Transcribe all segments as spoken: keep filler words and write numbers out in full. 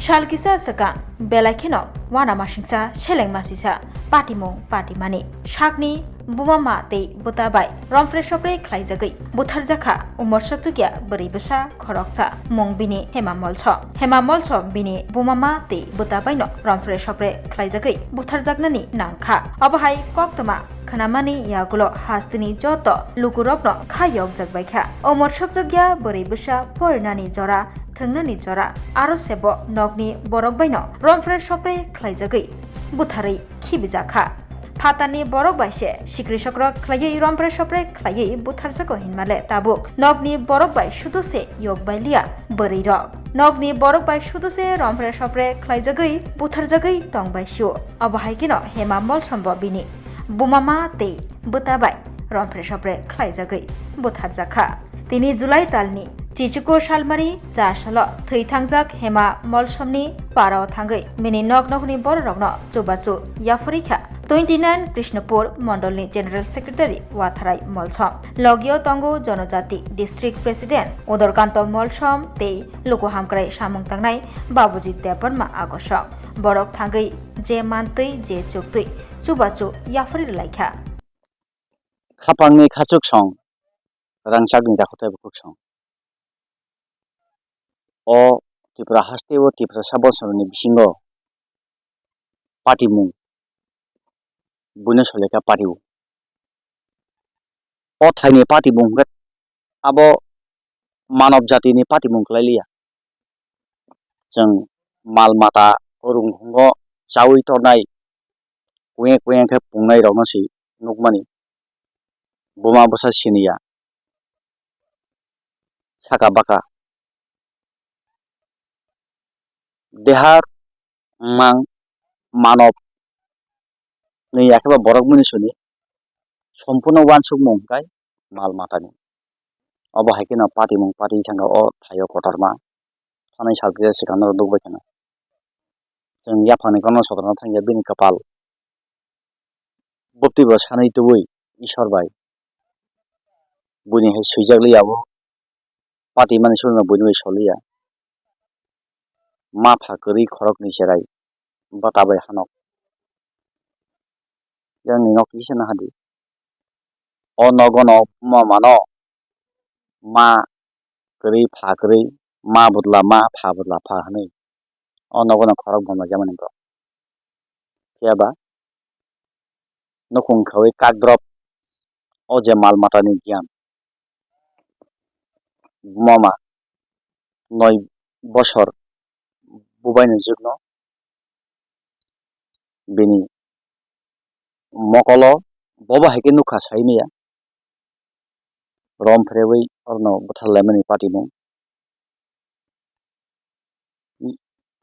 Sal kisa swkang belai kheno uanamasingcha selengmasisa patimung patimani sakni buma ma tei bwta bai romphre sopre khlaijagwi butharjakha umor sokchukya bwrwi bwsa khoroksa, mung bini Hema Molsom. Hema Molsom bini buma ma tei bwta baino romphre sopre khlaijagwi butharjaknani nangkha. Obo hai koktwma khwnamani yagulo hasteni joto lukurokno kha yokjak baikha. Umor sokchukya bwrwi bwsa porinani jora, thwngnani jora, aro sebo nokni borok baino romphre sopre khlaijagwi butharwi khibijakha. Phatarni borok bai se sikri sokrok khlaiwi romphre sopre khlaiwi butharjago hinmale tabuk nokni borok bai sudu se yok bai liya bwrwi rok. Nokni borok bai sudu se romphre sopre khlaijagwi butharjagwi tong bai sio. Obo hai kheno Hema Molsombo bini buma ma tei bwta bai romphre sopre khlaijagwi butharjakha. Tini July talni chichuku salmari cha salo thwi thangjak Hema Molsomni parao thangwi bini nok nokhni bororokno chubachu yapharwi kha twenty nine Krishnapur mondolni General Secretary Watharai Molsom. Logio tongo Jonojati District President Udorkanto Molsom tei luku hamkrai samung tangnai Babujit Debbarma Agosok. Borok thangwi je mantwi je chuktwi chubachu yapharwi rwlaikha. Khapangni khachuk song, rangchakni dakhotai bukhuk song. O Tripura haste o Tiprasa bosongni bisingo patimung buino solekha patimung. O thaini patimung hwnkhe abo manob jatini patimung khlai liya. Chwng mal mata rung hungo chaui tongnai, kuye kuye khe pungnai rokno se nukmani. Buma bwsa siniya, saka baka. Dehar wngmang manob ni yakhe ba borok mwnwi soni sompurno uansukmung hwnkhe mal matani. Obo hai kheno patimung pati thangkha o thaio kotorma. Sanai sal kisa swkang norok nukbai kheno. Chwng yaphangni kono sotorno thangya bini kwpal. Bwtwi bo sanwi tubui Ishwar bai. Buini hai swijak liya o. Pati mani suri no buini bai soliya. Ma pha kwrwi khoroknwi cherai bwta bai hanok. Yang ni nok kisa nahadi. O nogo no ma mano ma kwrwi pha kwrwi ma budla ma pha budla pha hwnwi. O nogo no khorok bomno jamani bro. Phiya ba nukhung khawi kak drop o je mal matani giyan. Buma ma noi bosor bubaini jwkno bini mokolo bobo hai khe nukha sai maya rom phrewi orno bwthar laimani patimung.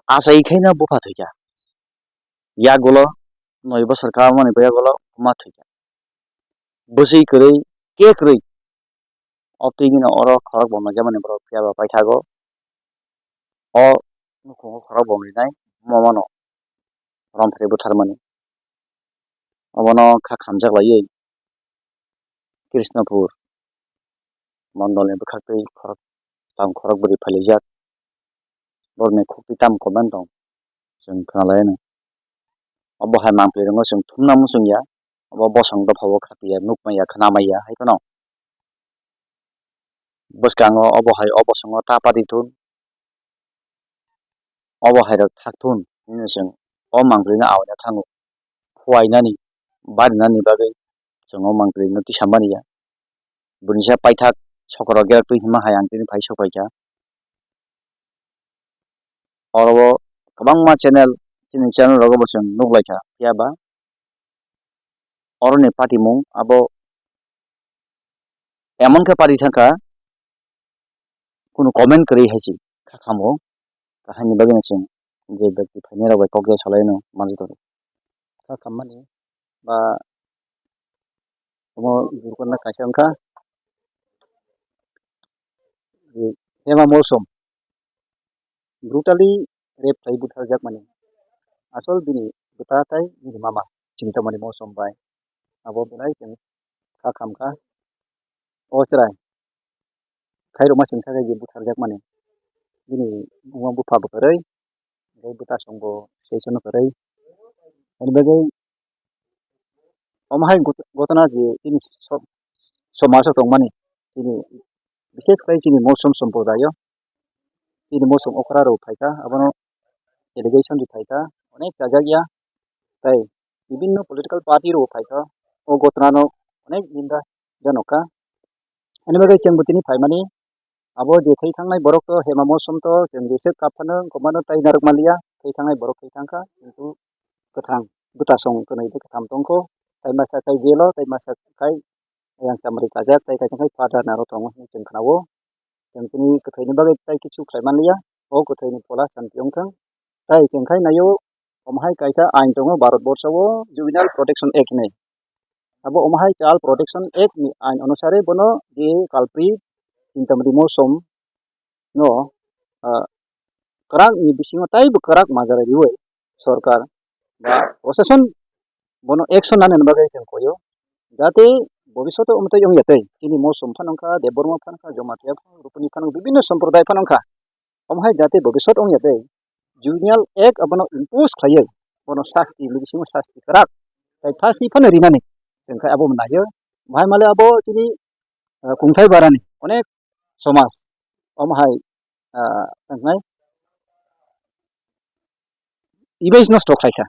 Achai khaina bupha thwikha. Yagulo noi bosor kabamani bo yagulo buma thwikha. Bwswi kwrwi, ke kwrwi. O twi gino oro khorok bomno jamani borok phiya ba paithago. O nukhungo khorok bomni nai buma mano rom phre butharmani. Obono kha khamjak laiwi Krishnapur mondolni bwkhaktwi khorok, tang khorok bwrwi phailaijak. Borokni khukti tamo comment tong, chwng khwnalaianw. Obo hai mangpli rwngo chwng thumna muchungya, obo bosong dophao khapiya, nukmaya, khwnamaya hai phano. Bwskango obo hai o bosongo ta padi thun, obo hai rok thak thun hwnwi chwng o mangpli no awaina thango. Phuainani, barinani bagwi chwng o mangpli no tisa manya. Buini sa paithak sokoro gerak twi hima hai ang tini phai sok paikha. Oro o kwbangma channel, chini channel rogo bo chwng nuk laikha, phiya ba oroni patimung abo emon khe pari thangkha, kunu comment kwrwi hai se kha khamo, haini bagwi no chwng je bekti phainai rok bai kok ya salai no manjak tongo. Kha khammani ba omo gurukna kaisa wngkha Hema Molsom brutally rape khlai butharjakmani. Asol bini bwta tai bini mama Chintamani Molsom bai. Abo belai chwng kha khamkha. O chwrai khairokma chwngsa khe je butharjakmani. Bini buma bupha bwkharwi Buta songbo session kwrwi. Ani bagwi omo hai got-, gotona je chini so-, somajo tongmani, chini bishes khlai chini Molsom somprodayo, chini Molsom okra rok phaikha, abono delegation rok phaikha, onek chajakya, tei bibinno political party rok phaikha, o gotonano onek ninda janokha. Ani bagwi chwngbo tini phaimani, abo je thwi thangnai borok to hema Molsom to chwng jesa kap phano wngkha mano tai narwk manliya, thwi thangnai borok thwi thangkha, kintu kwthang bwtasong kwnwi tei kwtham tongkho, tai masa khai jelo, tai masa khai yang chamari kajak, tai kaisa khai father naro tongo hinwi chwng khnao. Chwng tini kwthwini bagwi tai kichu khlai manliya, o kwthwini phola santi wngthang. Tai chwng khai naio, omo hai kaisa ain tongo Bharat borsao, Juvenile Protection Act hinwi. Abo omo hai Child Protection Act ni ain onusare bono je culprit, chintamani Molsom no, ah, kwrak ni bisingo taibo kwrak majra riwi sorkar ba proshashan bono action nani bagwi chwng koyo, jate bobishoto umtwi wngya tei chini Molsom phano wngkha, Debbarma phano wngkha, Jamatia phano, Rupani phano, bibinno somproday phano wngkha. Omo hai jate bobisot wngya tei Juvenile Act abono impose khlaiwi bono sasti, bisingo sasti kwrak tai phasi phano rinani chwng khai abo naio. Bahai male abo chini, ah, kungthai barani onek somaj omo hai, ah, wngnai image nosto khlaikha.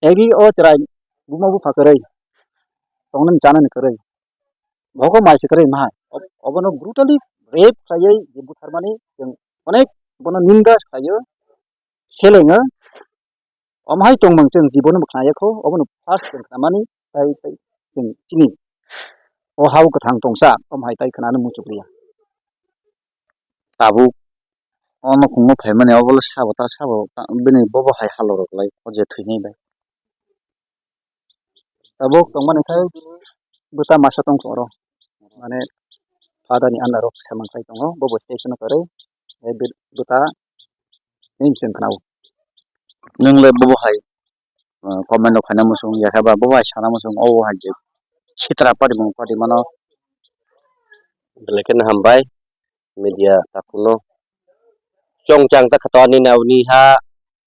Egi o chwrai buma bupha kwrwi, tongnani chanani kwrwi, bohokno mai se kwrwi mahai. Ob-, obono brutally rape khlaiwi je butharmani chwng onek bono ninda khlaio, selengo. Omo hai tongmung chwng jibono bo khnaya kho, obono first chwng khnamani, tai, tai chwng chini o hao kwthang tongsa, omo hai tai khnana muchukliya. Tabuk o nukhungno phaimani obo le sabo ta sabo ta bini bobo hai halorok lai o je thwinai bai. Tabuk tongmani khe bwta masa tongkha oro, mane father ni under o samang khai tongo, bobo station o kwrwi, tei bwta him chwng khnao. Nwng le bobo hai, ah, comment rok khaina muchung, yakhe ba bobo hai sana muchung, obo hai je sitra party mung party mano. Belai kheno hambai media takhukno. Chongchang ta khato ani nauni ha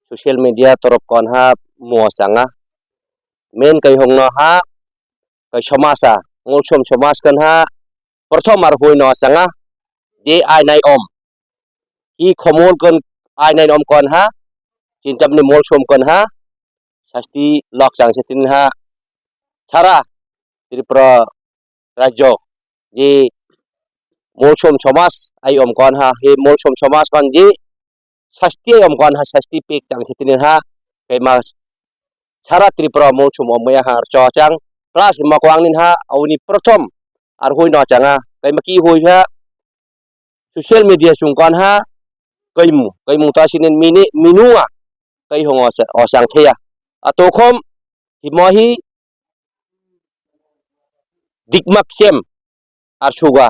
social media torop kon ha mo changa. Men kai hongno ha kai somasa, Molsom somaj kan ha prothom ar hui no changa. Je ai nai om. Hi khomol kan ai nai om kon ha. Chintamni Molsom kan ha. Sasti lok chang se tin ha. Sara Tripura rajyo je Molsom somaj ai om kon ha, he Molsom somaj kon je sasti ai om kon ha, sasti pek chang se tini ha, kaima sara Tripura Molsom om ya ha cho chang, plus ma kwang nin ha, auni prothom ar hui no changa, kaima ki hui ha, social media chung kon ha, kaimu, kaimu ta sinin mini, minua, kai hong o cha-, o chang theya. Atokhom himo hi dikmak sem ar suga.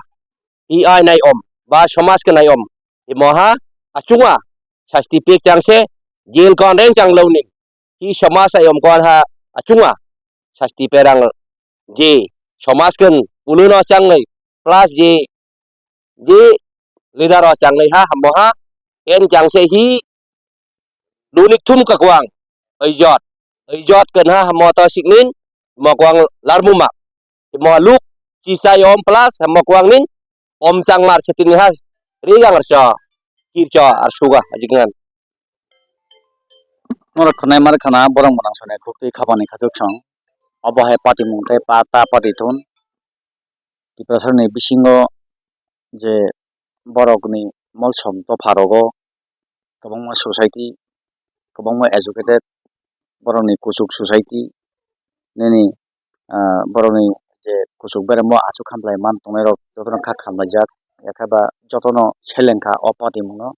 Hi ai nai om, ba somaj ke nai om. Himo ha achunga sasti pek chang se, jail kon reng chang lo ni. Hi somaj ai om kon ha achunga sasti perang je somaj ken uluno chang nai plus je je leader o chang nai ha hamo ha en chang se hi lunik thum ka kwang oi jot oi jot ken ha hamo to siknin mo kwang larmu ma mo luk chi chai om plus hamo kwang nin om chang mar se tini ha ri gang ar cho kir cho ar suga ajik ngan. Norok khwnai mar khana borok mwnang sone khuk twi khapang ni khachuk song. Obo hai patimung tei pa ta pati thun. Tiprasani bisingo je borokni molsom dopha rogo kwbangma society, kwbangma educated, borokni kuchuk society, nini, ah, borokni je kuchuk beremo aswk hamlai man tongnai rok jotono kha khamlaijak, yakhe ba jotono seleng kha o patimungno.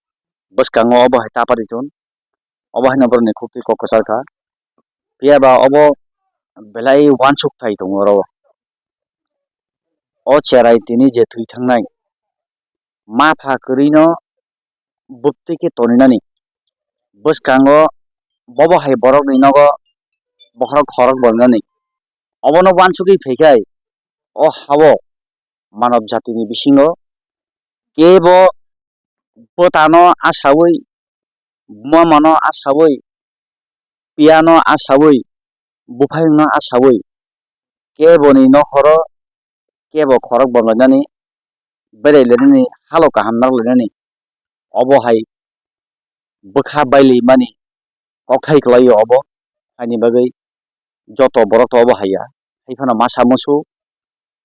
Bwskango obo hai ta pati thun. Obo haino borokni khuk twi kok kwchar kha. Phiya ba obo belai uansuk thai tongo oro. O cherai tini je thwi thangnai, ma pha kwrwino bwktwi khe toninani. Bwskango bobo hai borokni nogo bokhorok khorok bo wngnani. Obono uansugwi phaikhai o hao manob jatini bisingo kebo bwtano asaui buma mano asawi, piyano asawi, buphayungno asawi, keboni nokhoro kebo khorok bomlainani, berai lainani, halo kaham nak lainani, obo hai bwkha bailaimani kokthai kwlaio obo. Haini bagwi joto borok to obo haiya. Hai phano masa musu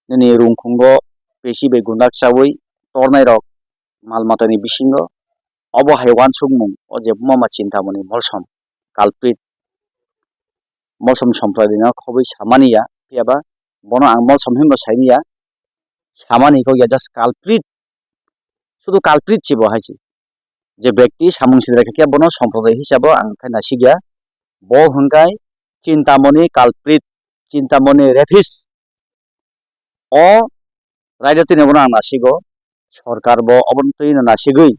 nini rungkhungo pesi bai gundak chawi tornairok mal matani bisingo obo hai uansukmung o je buma ma chintamoni molsom culprit, molsom somprai rina khobwi samani ya, phiyaba bono ang molsom hinba saini ya, samani kok ya, just culprit, sudu culprit si bo hai si. Je bekti samung sidra khe bono somprodai hisabo ang khe nasikya. Bo hwnkhe chintamoni culprit, chintamoni rapist. O raida tini bono ang nasigo, sorkar bo obono twi no nasigwi,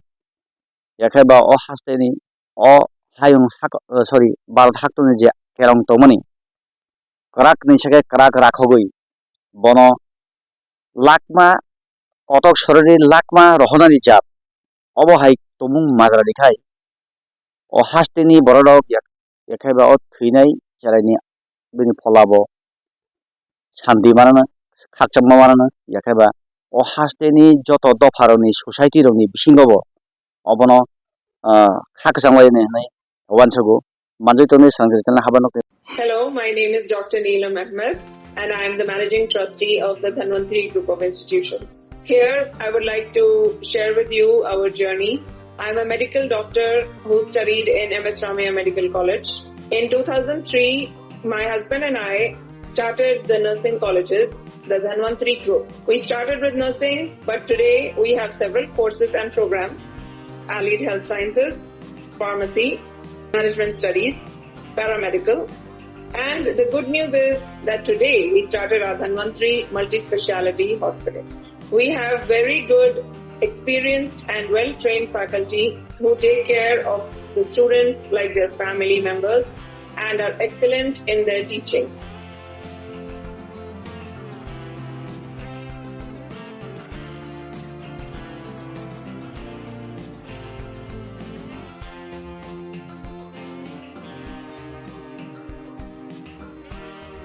yakhe ba o hasteni o hayung hak, sorry, Bharat haktoni je kerong tongmani kwrak ni sakhe kwrak rakhogwi bono lakma, kotok sorori lakma rohonani jat. Obo hai tumung magrani khai. O hasteni bororok yak-, yakhai ba o thwinai cheraini bini phola bo santi manana, khakchangma manana, yakhai ba o hasteni joto dopharokni society rokni bisingo bo obono, ah, kha kwchang lainai hinwi uansago. Manjui tongni swrangni channel haba nukni. Hello, my name is Doctor Neelam Ahmed, and I am the Managing Trustee of the Dhanvantri Group of Institutions. Here, I would like to share with you our journey. I'm a medical doctor who studied in M S Ramaiah Medical College. In two thousand three, my husband and I started the nursing colleges, the Dhanvantri Group. We started with nursing, but today we have several courses and programs: Allied Health Sciences, Pharmacy, Management Studies, Paramedical. And the good news is that today we started our Dhanvantri Multi-Speciality Hospital. We have very good, experienced and well-trained faculty who take care of the students like their family members and are excellent in their teaching.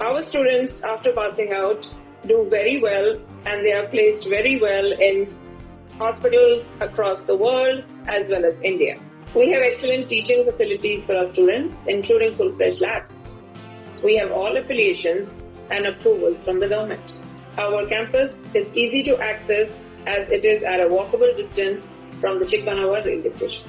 Our students, after passing out, do very well and they are placed very well in hospitals across the world as well as India. We have excellent teaching facilities for our students, including full-fledged labs. We have all affiliations and approvals from the government. Our campus is easy to access as it is at a walkable distance from the Chikmanawa railway station.